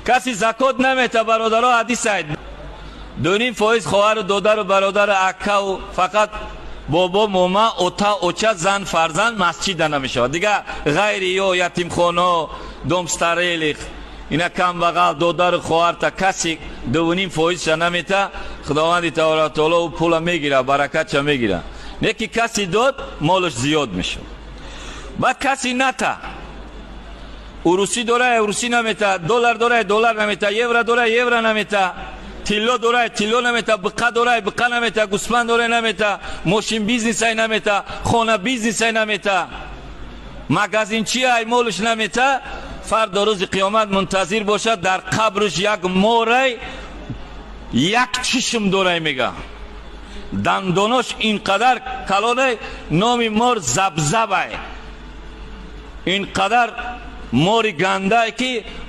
Каси закот намета, бародаро, ҳадисай, 2,5% хоҳару додару бародару аккаву фақат бобо, мома, ота, оча, зан, фарзанд масҷида намешавад. Дигар ғайри ё ятимхоно, дом престарелых, ина камбағал, додару хоҳарта, каси 2,5 фоизша намета, Худованди таборака таоло ӯ пула мегира, баракатша мегира. Не ки каси дод, молаш зиёд мешавад. Баъд каси ната, урусӣ дора, урусӣ намета, доллар дора, доллар намета, евро дора, евро намета, тилло дора, тилло намета, биқа дора, биқа намета, гӯспанд дора, намета, мошин бизнесай намета, хона бизнесай намета, магазинчиай, молш намета, фардо рӯзи қиёмат мунтазир бошад, дар қабрш як морай як чишм дорай, мега, дандонош ин қадар калонай, номи мор Забзабай, ин қадар мори гандае ки.